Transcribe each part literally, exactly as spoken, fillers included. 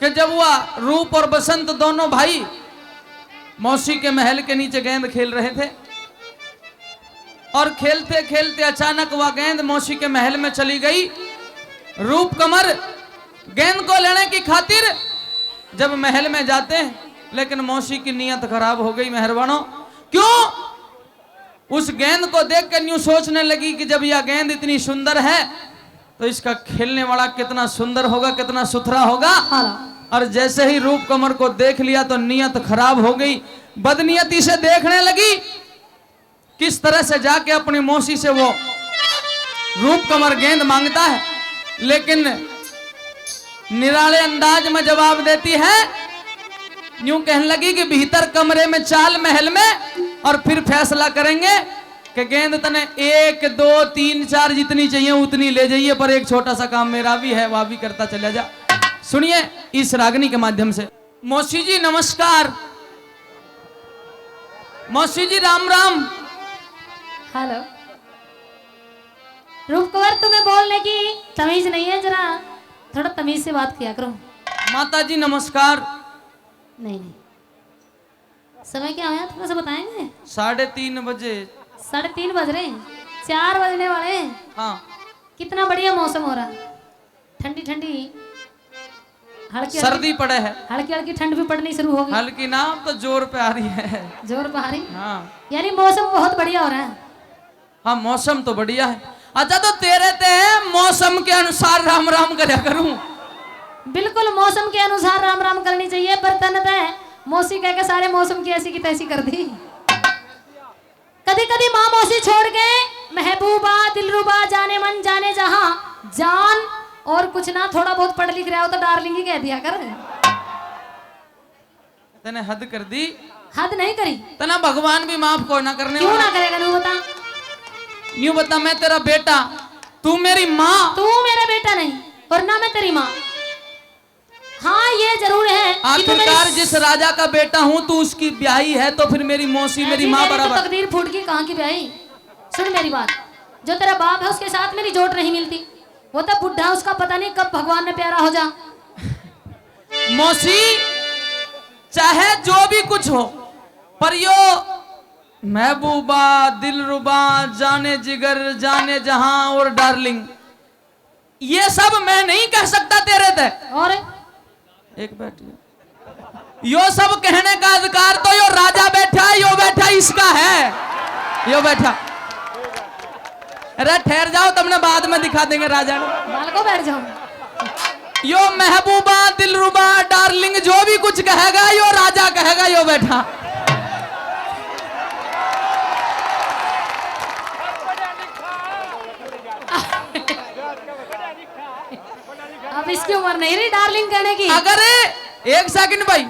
कि जब वह रूप और बसंत दोनों भाई मौसी के महल के नीचे गेंद खेल रहे थे और खेलते खेलते अचानक वह गेंद मौसी के महल में चली गई। रूप कमर गेंद को लेने की खातिर जब महल में जाते हैं, लेकिन मौसी की नीयत खराब हो गई। मेहरबानों, क्यों? उस गेंद को देख कर न्यू सोचने लगी कि जब यह गेंद इतनी सुंदर है तो इसका खेलने वाला कितना सुंदर होगा, कितना सुथरा होगा। हाँ। और जैसे ही रूप कमर को देख लिया तो नीयत खराब हो गई, बदनीयती से देखने लगी। किस तरह से जाके अपनी मौसी से वो रूप कमर गेंद मांगता है, लेकिन निराले अंदाज में जवाब देती है। न्यू कहने लगी कि भीतर कमरे में चाल, महल में, और फिर फैसला करेंगे कि गेंद तने एक, दो, तीन, चार जितनी चाहिए उतनी ले जाइए, पर एक छोटा सा काम मेरा भी है, वह भी करता चला जा। सुनिए इस रागनी के माध्यम से। मौसी जी नमस्कार। मौसी जी राम राम। हेलो। रूपकुंवर, तुम्हें बोलने की तमीज नहीं है, जरा थोड़ा तमीज से बात किया करो। माता जी नमस्कार। नहीं नहीं, समय क्या हुआ, थोड़ा सा बताएंगे। साढ़े तीन बजे। साढ़े तीन बज रहे हैं, चार बजने वाले हैं। हाँ। कितना बढ़िया मौसम हो रहा है, ठंडी ठंडी, हल्की सर्दी पड़े है। हल्की हल्की ठंड भी पड़नी शुरू हो गई। हल्की ना, अब तो जोर पे आ रही है। जोर पे आ रही। हाँ। यानी मौसम बहुत बढ़िया हो रहा है। हाँ, मौसम तो बढ़िया है। अच्छा, तो तेरे ते मौसम के अनुसार राम राम करया करूं। बिल्कुल मौसम के अनुसार राम राम करनी चाहिए, पर तन ते मौसी कह के सारे मौसम की ऐसी की तैसी कर दी। कदी कदी माँ मौसी छोड़ के महबूबा, दिलरुबा, जाने मन, जाने जहां, जान, और कुछ ना, थोड़ा बहुत पढ़ लिख रहा हो तो डार्लिंग ही कह दिया कर। तने हद कर दी। हद नहीं करी। तना भगवान भी माफ को ना करने क्यों वाला। ना करेगा, न्यू बता। न्यू बता, मैं तेरा बेटा, तू मेरी माँ। तू मेरा बेटा नहीं और ना मैं तेरी माँ। हाँ, ये जरूर है कि तू मेरी आखिरकार जिस राजा का बेटा हूँ, तू उसकी ब्याही है, तो फिर मेरी मौसी मेरी ऐसी माँ मेरी तो बराबर। तकदीर फूट गई, कहाँ की ब्याही। सुन मेरी बात, जो तेरा बाप है उसके साथ मेरी जोड़ नहीं मिलती। वो तो बुढ़ा, उसका पता नहीं कब भगवान ने प्यारा हो जा। मौसी, चाहे जो भी कुछ हो, पर यो महबूबा, दिलरुबा, जाने जिगर, जाने जहां और डार्लिंग, ये सब मैं नहीं कह सकता तेरे ते। और एक बैठ गया। यो सब कहने का अधिकार तो यो राजा बैठा है, यो बैठा इसका है, यो बैठा। अरे ठहर जाओ, तुमने बाद में दिखा देंगे राजा ने। बालको बैठ जाओ। यो महबूबा, दिलरुबा, डार्लिंग जो भी कुछ कहेगा, यो राजा कहेगा, यो बैठा। अब इसकी उम्र नहीं रही डार्लिंग कहने की। अगर एक सेकंड भाई,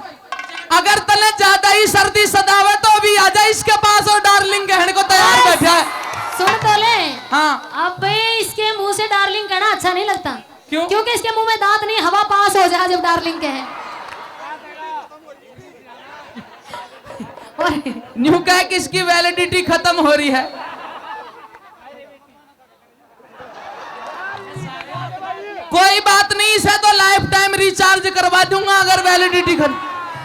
अगर तने ज्यादा ही सर्दी सतावे तो भी आजा इसके पास, और डार्लिंग कहने को तैयार बैठा है। सुन तो ले। हाँ। अब इसके मुंह से डार्लिंग कहना अच्छा नहीं लगता। क्यों? क्योंकि इसके मुंह में दांत नहीं, हवा पास हो जाए जब डार्लिंग कहे। और न्यू कह कि इसकी वैलिडिटी खत्म हो रही है। कोई बात नहीं, इसे तो लाइफ टाइम रिचार्ज करवा दूंगा अगर वैलिडिटी खत्म।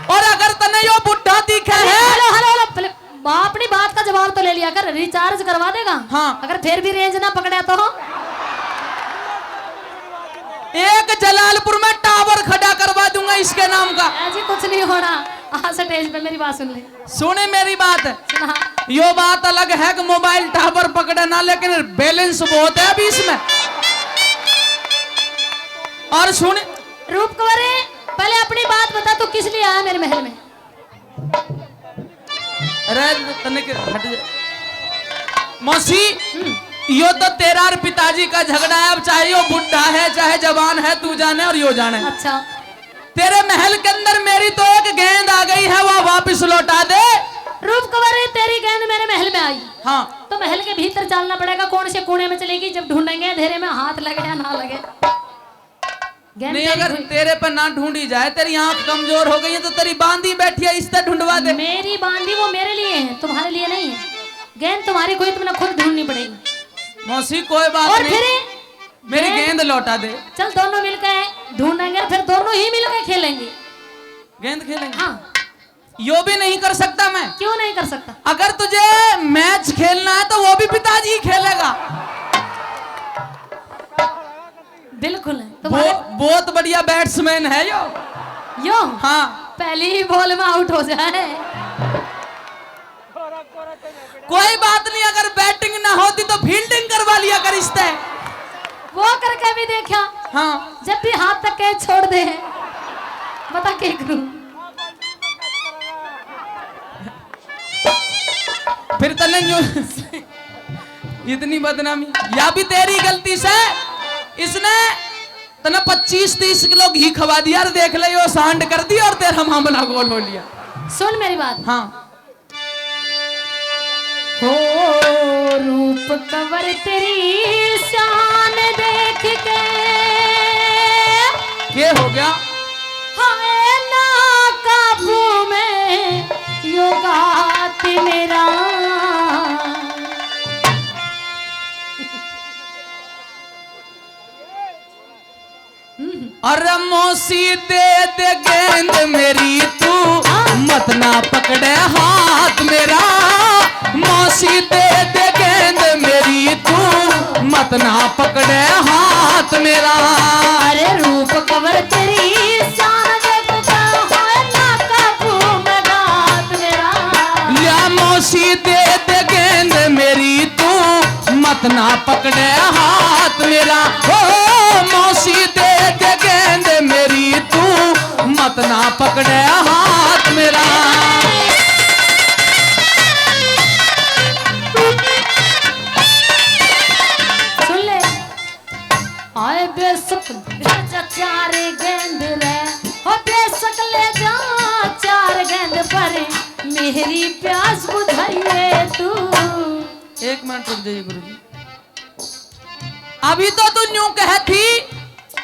और अगर तने यो बुढ़ा दिखे है। हेलो हेलो हेलो, पहले बा-, अपनी बात का जवाब तो ले लिया कर, रिचार्ज करवा देगा। हाँ। अगर फिर भी रेंज ना पकड़ा तो। एक जलालपुर में टावर खड़ा करवा दूंगा इसके नाम का। ऐसी कुछ नहीं होना। आ स्टेज पे मेरी बात सुन ले। सुने मेरी बात। सुना। यो बात अलग है कि मोबाइल टावर पकड़े ना, लेकिन बैलेंस बहुत है अभी इसमें। और सुन। रूप कुंवरे, पहले अपनी बात बता, तू किस लिए आया मेरे महल में? अरे तने के हट जा। मौसी, यो तो तेरा और पिताजी का झगड़ा है। अब चाहे यो बुढ़ा है, चाहे जवान है, तू जाने और यो जाने। अच्छा। तेरे महल के अंदर मेरी तो एक गेंद आ गई है, वह वापस लौटा दे। रूप कुंवरे, तेरी गेंद मेरे महल में आई। हाँ। तो महल के भीतर चलना पड़ेगा। कौन से कोने में चलेगी? जब ढूंढेंगे अंधेरे में, हाथ लगे या ना लगे। गेंद नहीं, तेरी अगर हुई। तेरे पे ना ढूंढी जाए, तेरी आंख कमजोर हो गई है, तो तेरी बांदी बैठी है, इससे ढूंढवा दे। मेरी बांदी वो मेरे लिए है, तुम्हारे लिए नहीं है। गेंद तुम्हारी खोई, तुमने खुद ढूंढनी पड़ेगी। मौसी, कोई बात और नहीं। फिर मेरी गेंद? गेंद लौटा दे। चल, दोनों मिलकर ढूंढेंगे, फिर दोनों ही मिलकर खेलेंगे। गेंद खेलेंगे? हाँ। यो भी नहीं कर सकता मैं। क्यों नहीं कर सकता? अगर तुझे मैच खेलना है तो वो भी पिताजी ही खेलेगा। बिल्कुल है। वो तुम्हारे बहुत बढ़िया बैट्समैन है यो। यो? हाँ। पहली ही बॉल में आउट हो जाए। कोई बात नहीं, अगर बैटिंग ना होती तो फील्डिंग करवा लिया कर इससे। वो करके भी देखा। हाँ। जब भी हाथ तक कैच छोड़ दे, बता के करूं। फिर तने न्यू इतनी बदनामी, या भी तेरी गलती से। इसने तने पच्चीस तीस किलो घी खवा दिया और देख ले, यो सांड कर दी और तेरा मामला गोल हो लिया। सुन मेरी बात। हाँ। हो रूप कवर तेरी शान देख के। ये हो गया। हाय ना काबू में यो गात मेरा। अरे मौसी दे दे गेंद मेरी तू, मत ना पकड़े हाथ मेरा। मौसी दे दे गेंद मेरी तू, मत ना पकड़े हाथ मेरा। अरे रूप कवर तेरी शान देखता है ना काबू में गात मेरा। या मौसी दे दे गेंद मेरी तू, मत ना पकड़े हाथ मेरा। ओ मौसी दे दे गेंद मेरी तू, मत ना पकड़े हाथ मेरा। सुन ले। आए बेशक ले जा चार गेंद रे, हो बेशक ले जा चार गेंद, पर मेरी प्यास बुझाइए तू। एक मिनट रुक जाइए गुरु जी। अभी तो तू न्यू कह थी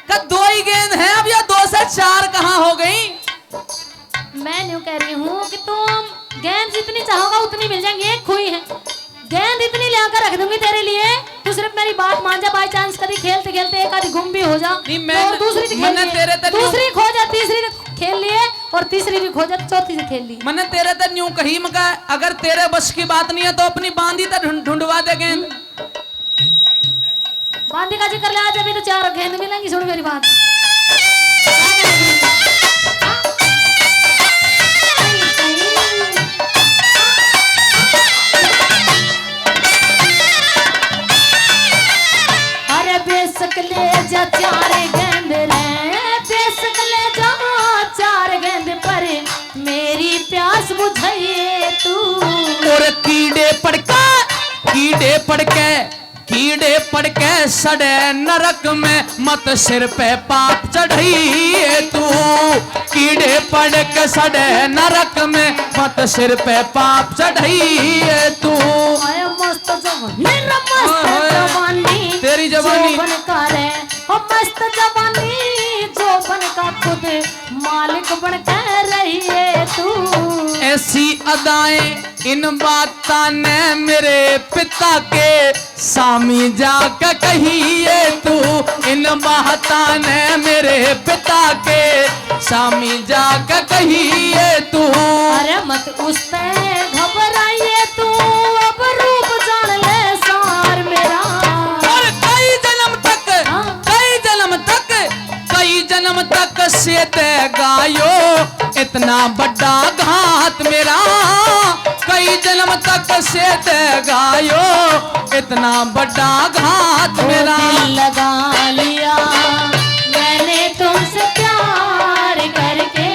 कि दो ही गेंद हैं, अब ये दो से चार कहाँ हो गई? मैं न्यू कह रही हूँ कि तुम गेंद जितनी चाहोगा उतनी मिल जाएंगी। एक खोई है, गेंद इतनी ले आकर रख दूंगी तेरे लिए, तू सिर्फ मेरी बात मान जा। बाई चांस कभी खेलते खेलते एक आधी गुम भी हो जा, नहीं, तो मैं, और दूसरी से खेल मैंने लिए। तेरे तक न्यू दूसरी खो जा, तीसरी से खेल लिए, और तीसरी भी खो जा, चौथी से खेल लिए। मैंने तेरे तक न्यू कही, मका अगर तेरे बस की बात नहीं है तो अपनी बांदी तक ढूंढ-, ढूंढवा दे गेंद। बांदी का जिक्र ले, आज अभी तो चार गेंद मिलेंगी। सुन मेरी बात। अरे बेशक ले जा चार गेंद रे, बेशक ले जा चार गेंद, पर मेरी प्यास बुझाइए तू। और कीड़े पड़ के, कीड़े पड़ के, कीड़े पड़ के सड़े नरक में, मत सिर पे पाप चढ़ाइए तू। कीड़े पड़ के सड़े नरक में, मत सिर पे पाप चढ़ाइए तू। आया मस्त जवानी रे, मस्त ओए होए। जवानी, तेरी जवानी। जोबन का रे, ओ मस्त जवानी, जोबन का खुद मालिक बन के रहिए तू। ऐसी अदाएं इन बातां ने मेरे पिता के सामी जाके कहिए तू, इन बातां ने मेरे पिता के सामी जाके कहिए तू। अरे मत उससे घबराइए तू, अब रूप जान ले सार मेरा। और कई जन्म तक, हाँ। कई जन्म तक, कई जन्म तक सेते गायो इतना बड़ा घात मेरा, कई जन्म तक सेते गायो इतना बड़ा घात ओ मेरा। दिल लगा लिया मैंने तुमसे प्यार करके,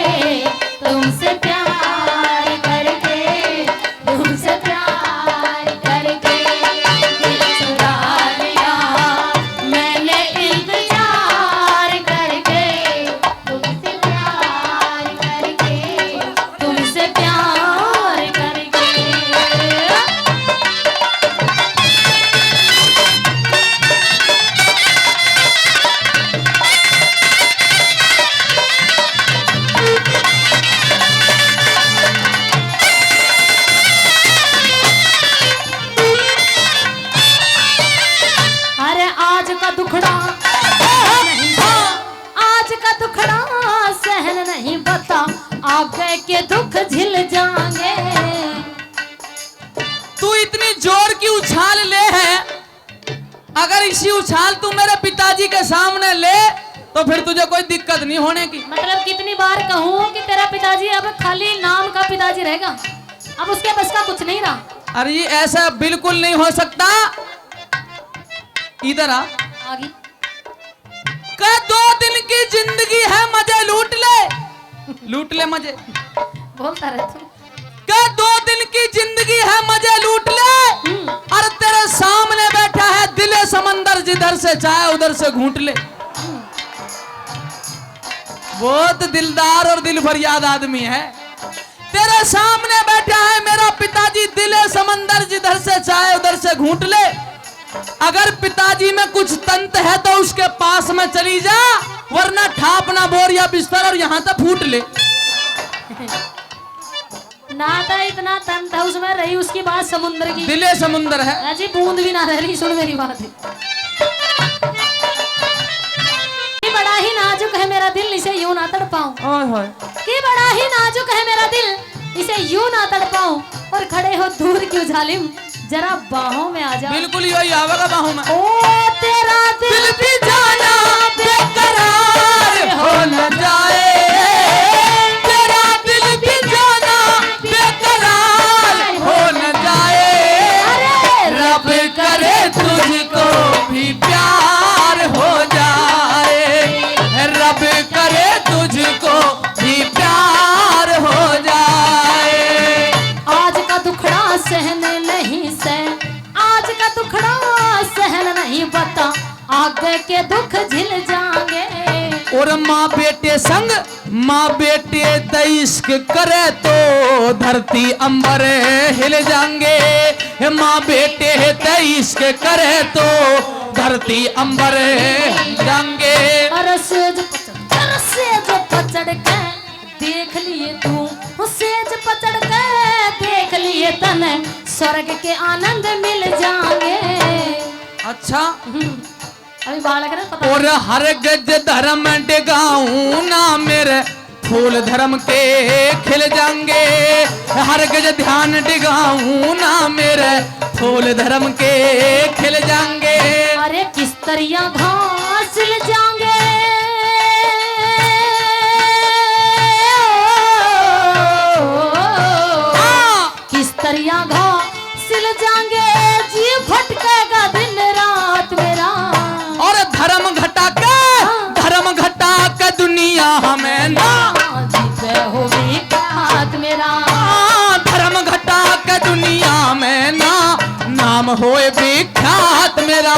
तुमसे प्यार करके, तुमसे प्यार करके दिल चुरा लिया मैंने इंतजार करके, तुमसे प्यार करके, तुमसे प्यार करके। आगे के दुख झिल जाएंगे। तू इतनी जोर की उछाल ले है, अगर इसी उछाल तू मेरे पिताजी के सामने ले, तो फिर तुझे कोई दिक्कत नहीं होने की। मतलब, कितनी बार कहूँ कि तेरा पिताजी अब खाली नाम का पिताजी रहेगा, अब उसके बस का कुछ नहीं रहा। अरे, ये ऐसा बिल्कुल नहीं हो सकता। इधर आ। आगे। का दो दिन की जिंदगी है, मजे लूट ले, लूट ले मजे। बोलता रहे तू। का दो दिन की जिंदगी है, मजे लूट ले। हम्म। और तेरे सामने बैठा है दिले समंदर, जिधर से चाहे उधर से घूंट ले। हम्म। बहुत दिलदार और दिल फरियाद आदमी है। तेरे सामने बैठा है मेरा पिताजी, दिले समंदर, जिधर से चाहे उधर से घूंट ले। अगर पिताजी में कुछ तंत है तो उसके पास में चली जा, वरना ठाप ना बोर या बिस्तर और यहाँ तक फूट ले। ना तो इतना तंत है उसमें, रही उसकी बात समुद्र की। दिले समुंदर है। अजी, बूंद भी ना रह रही, सुन मेरी बात। कि बड़ा ही नाजुक है मेरा दिल, इसे यूं ना तड़पाऊं। ओए होए। कि बड़ा ही नाजुक है मेरा दिल, इसे यूं ना तड़पाऊं। और खड़े हो दूर क्यों जालिम, जरा बाहों में आ जा। बिल्कुल यही आवेगा बाहों में। ओ तेरा दिल भी जाना बेकरार हो न जाए, तेरा दिल भी जाना बेकरार हो न जाए। अरे रब करे तुझको भी प्यार हो जाए, रब करे तुझको भी प्यार हो जाए। आज का दुखड़ा सहन नहीं सह, आज का दुखड़ा सहन नहीं, बता आगे के दुख झिल जाएंगे। और माँ बेटे संग, माँ बेटे ते इश्क करे तो धरती अंबर हिल जाएंगे। हे माँ बेटे ते इश्क करे तो धरती अंबर हिल जाएंगे। अरे सेज पचड़, अरे सेज पचड़ के देख लिए तू, सेज पचड़ के देख लिए तने, स्वर्ग के आनंद मिल जाएंगे। अच्छा। हम्म, अभी बालक ने पता और हर गज धर्म डिगाऊं ना मेरे फूल धर्म के खिल जाएंगे, हर गज ध्यान डिगाऊं ना मेरे फूल धर्म के खिल जाएंगे। अरे किस तरिया घास सिल जाएंगे, हाँ। किस तरिया घास सिल जाएंगे, जी भटकेगा दिन रात मेरा। और धर्म घटा के, हाँ। धर्म घटा के दुनिया में ना जीते हो विख्यात मेरा। हाँ, धर्म घटा के दुनिया में ना नाम होए विख्यात मेरा।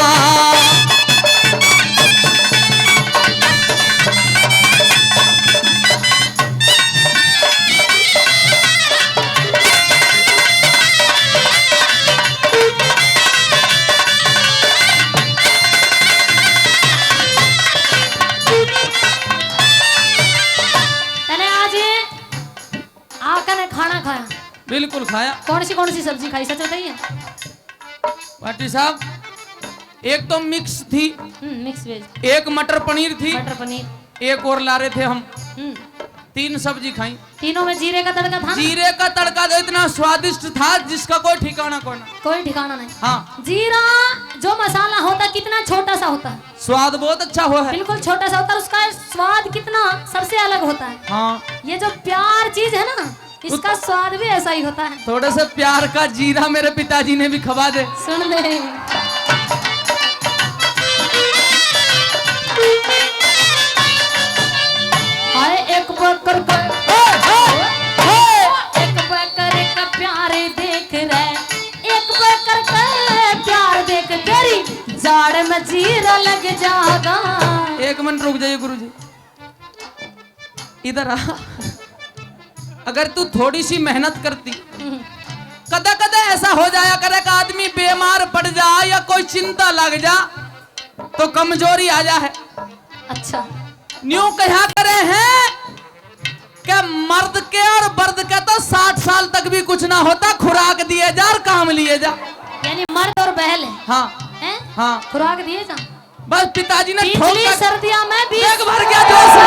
तने आज आकर ने खाना खाया? बिल्कुल खाया। कौन सी, कौन सी सब्जी खाई, सच बताइए। पाटी साहब, एक तो मिक्स थी, हम्म, मिक्स वेज। एक मटर पनीर थी, मटर पनीर। एक और ला रहे थे हम। हम्म। तीन सब्जी खाई। तीनों में जीरे का तड़का था ना? जीरे का तड़का तो इतना स्वादिष्ट था जिसका कोई ठिकाना कोई ना। कोई ठिकाना नहीं। हाँ। जीरा जो मसाला होता है, कितना छोटा सा होता है। स्वाद बहुत अच्छा हुआ है। बिल्कुल छोटा सा होता है, उसका स्वाद कितना सबसे अलग होता है। हाँ। ये जो प्यार चीज है ना, इसका स्वाद भी ऐसा ही होता है। थोड़ा सा प्यार का जीरा मेरे पिताजी ने भी खवा दे। सुन ले। हाय एक बकर का, हाय, हाय, हाय। एक बकर का प्यार देख रे, एक बकर का प्यार देख, तेरी जाड़ में जीरा लग जागा। एक मिनट रुक जाइए गुरुजी। इधर आ। अगर तू थोड़ी सी मेहनत करती, कदा कदा ऐसा हो जाया करे कि आदमी बीमार पड़ जा या कोई चिंता लग जा, तो कमजोरी आ जा है। अच्छा। न्यू कहा करे हैं कि मर्द के और बर्द के तो साठ साल तक भी कुछ ना होता, खुराक दिए जा और काम लिए जा। यानी मर्द और बहल है। हाँ। हैं? हाँ। खुराक दिए जा। बस पिताजी ने ठोक पिछली कर सर्दियां में भी पेट भर गया जोश से।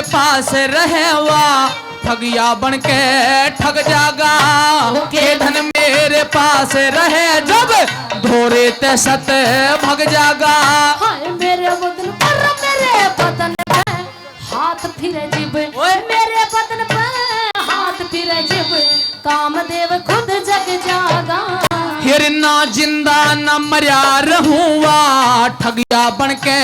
पास रहे वा, ठगिया बन के ठग जागा। के धन मेरे पास रहे जब, धोरे ते सत भग जागा। हाय मेरे बदन पर, मेरे बदन पे हाथ फिरे जिब, ओए। मेरे बदन पे हाथ फिरे जिब, कामदेव खुद जग जागा। फिर ना जिंदा न मरया रहूंगा, ठगिया बन के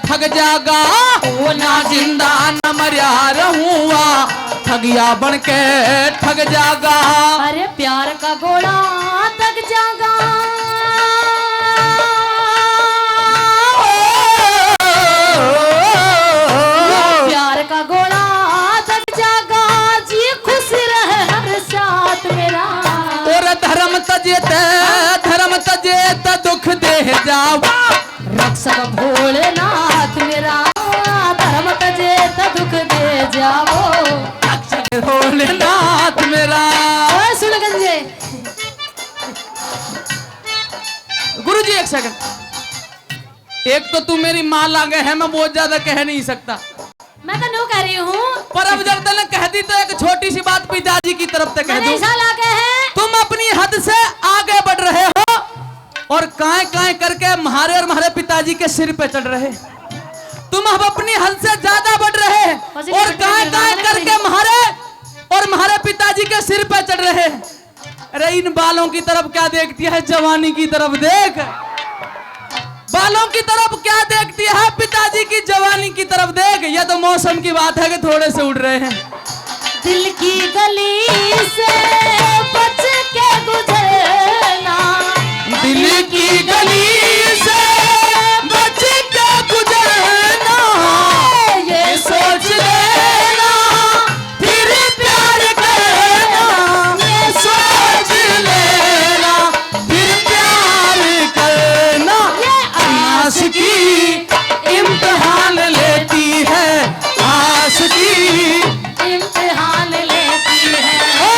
ठग जागा। ओ ना जिंदा न मरया रहूंगा, ठगिया बन के ठग जागा। अरे प्यार का गोला दग जागा। प्यार का गोला दग जागा जी, खुश रहे हर साथ मेरा। और धर्म तजे ते, धर्म तजे ते दुख दे जावा। रक्षक भोलेनाथ मेरा, धर्म तजे ते दुख दे जावो। रक्षक भोलेनाथ मेरा। ओए सुन गंजे। गुरु जी, एक सेकंड। एक तो तू मेरी माँ लागे है, मैं बहुत ज्यादा कह नहीं सकता। मैं तो न्यू कह रही हूँ। पर अब जब तने कह दी तो एक छोटी सी बात पिताजी की तरफ से कह मैंने दूं। ऐसा लागे है। तुम अपनी हद से आगे बढ़ रहे हो और कांय कांय करके म्हारे और म्हारे पिताजी के सिर पे चढ़ रहे। तुम अब अपनी हद से ज्यादा बढ़ रहे और कांय कांय करके म्हारे और म्हारे पिताजी के सिर पे चढ़ रहे। अरे इन बालों की तरफ क्या देखती है, जवानी की तरफ देख। बालों की तरफ क्या देखती है, पिताजी की जवानी की तरफ देख। ये तो मौसम की बात है कि थोड़े से उड़ रहे हैं। दिल की गली से बच के गुजरना। दिल की गली से बच के गुजरना। ये सोच लेना, फिर प्यार करना, ये सोच लेना, फिर प्यार करना। ये आशिकी इम्तिहान लेती है, आशिकी इम्तिहान लेती है। ओ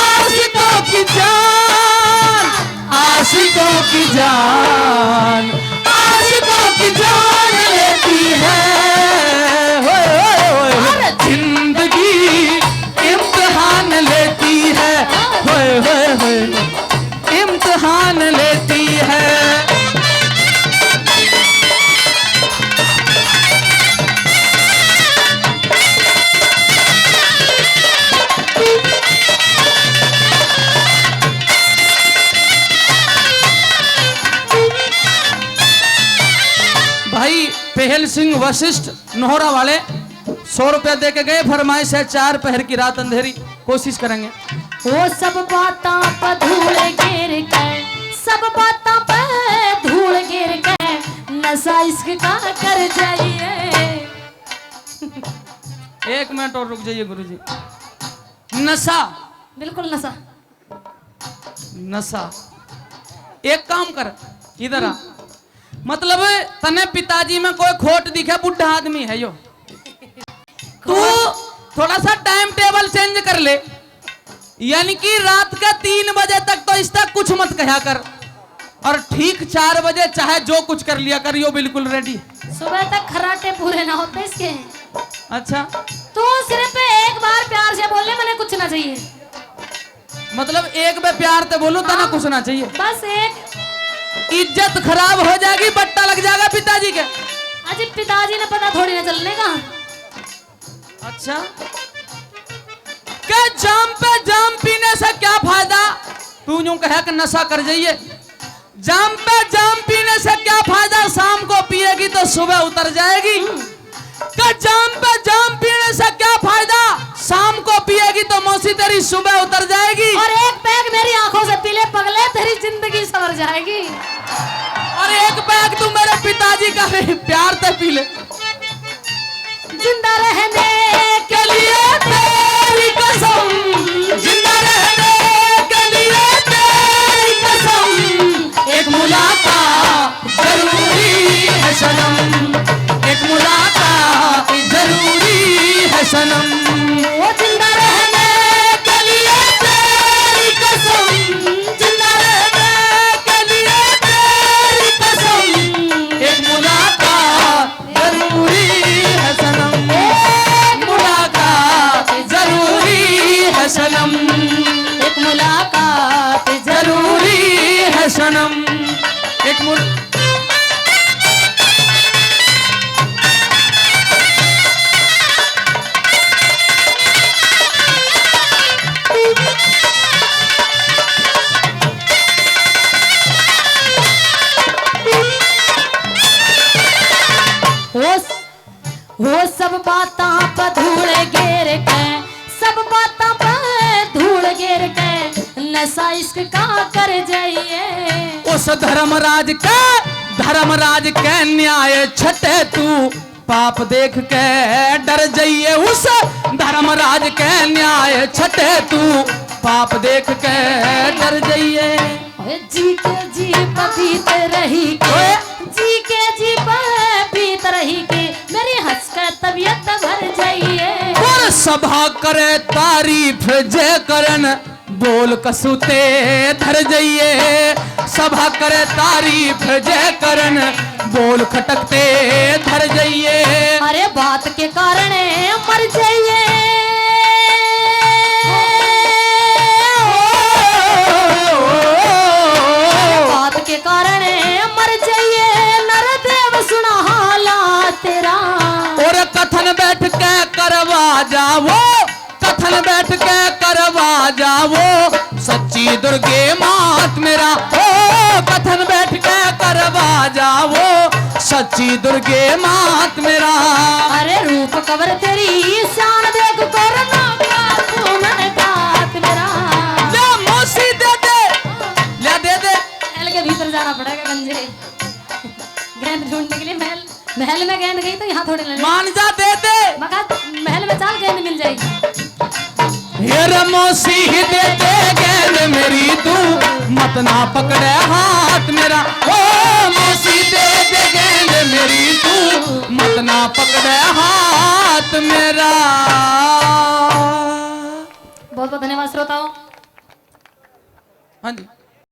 आशिकों की जान, आशिकों की जान, आशिकों की जान लेती है। होए, होए, होए। अरे जिंदगी इम्तिहान लेती है। होए, होए, होए। इम्तिहान लेती है। भाई पहल सिंह वशिष्ठ नोहरा वाले सौ रुपया दे के गए, फरमाइश है चार पहर की रात अंधेरी, कोशिश करेंगे। वो सब बातां पे धूल गिर के, सब बातां पे धूल गिर के, नशा इश्क का कर जाइए। एक मिनट और रुक जाइए गुरुजी। नशा। बिल्कुल नशा। नशा। एक काम कर, इधर आ। मतलब तने पिताजी में कोई खोट दिखे, बूढ़ा आदमी है यो। तू थोड़ा सा टाइम टेबल चेंज कर ले, यानी कि रात का तीन बजे तक तो इसका कुछ मत कहा कर, और ठीक चार बजे चाहे जो कुछ कर लिया कर, यो बिल्कुल रेडी। सुबह तक खर्राटे पूरे ना होते इसके। अच्छा। तू सिर्फ एक बार प्यार से बोल ले, मैंने कुछ ना चाहिए। मतलब एक बे प्यार ते बोलूं, तने हाँ, कुछ ना चाहिए। बस एक। इज्जत खराब हो जाएगी, बट्टा लग जाएगा पिताजी के। अजी पिताजी ने पता थोड़ी ना चलने का। अच्छा, क्या जाम पे जाम पीने से क्या फायदा? तू यूं कहे कि नशा कर जाइए। जाम पे जाम पीने से क्या फायदा, शाम को पिएगी तो सुबह उतर जाएगी। का जाम पे जाम पीने से क्या फायदा, शाम को पिएगी तो मौसी तेरी सुबह उतर जाएगी। और एक पैग मेरी आंखों से पी ले पगले, तेरी जिंदगी संवर जाएगी। और एक पैग तू मेरे पिताजी का प्यार ते पी ले। जिंदा रहने के लिए तेरी कसम, जिंदा रहने के लिए तेरी कसम, एक मुलाकात जरूरी है सनम, एक मुलाकात जरूरी है सनम। वो जिंदा रहने के लिए तेरी कसम, जिंदा रहने के लिए तेरी कसम, एक मुलाकात जरूरी है सनम। एक वो सब बातां पे धूल गेर के, सब बातां पे धूल गेर के, नशा इश्क का कर जाइए। उस धर्मराज के, धर्मराज के न्याय छटे तू, पाप देख के डर जाइए। उस धर्मराज के न्याय छटे तू, पाप देख के डर जाइए। ओए जी के जी पपीत रही के, ओए। जी के जी पपीत रही के, मेरी हंस के तबीयत भर जाइए। और सभा करे तारीफ जे करन, बोल कसूते धर जाइए। सभा करे तारीफ जे करन, बोल खटकते धर जाइए। अरे बात के कारण मर जाइए। बात के कारण मर जाइए, नरदेव सुना हाल तेरा। और कथन बैठ के करवा जाओ, कथन बैठ के करवा जाओ, सच्ची दुर्गे मात मेरा। ओ, कथन बैठ के करवा जाओ, सच्ची दुर्गे मात मेरा। अरे रूप कबर तेरी शान देख, कोरोना का तू मन तात मेरा। ले मौसी दे दे, ले दे दे। महल के भीतर जाना पड़ेगा गंजे, गेंद ढूंढने के लिए। महल, महल में गेंद गई तो यहाँ थोड़ी ना ले। मान जा, दे दे। मगर महल में चाल, गेंद मिल जाएगी। ये रे मौसी ही दे दे गेंद मेरी तू, मत ना पकड़े हाथ मेरा। ओ मौसी दे दे गेंद मेरी तू, मत ना पकड़े हाथ मेरा। बहुत बहुत धन्यवाद श्रोताओं। हाँ जी।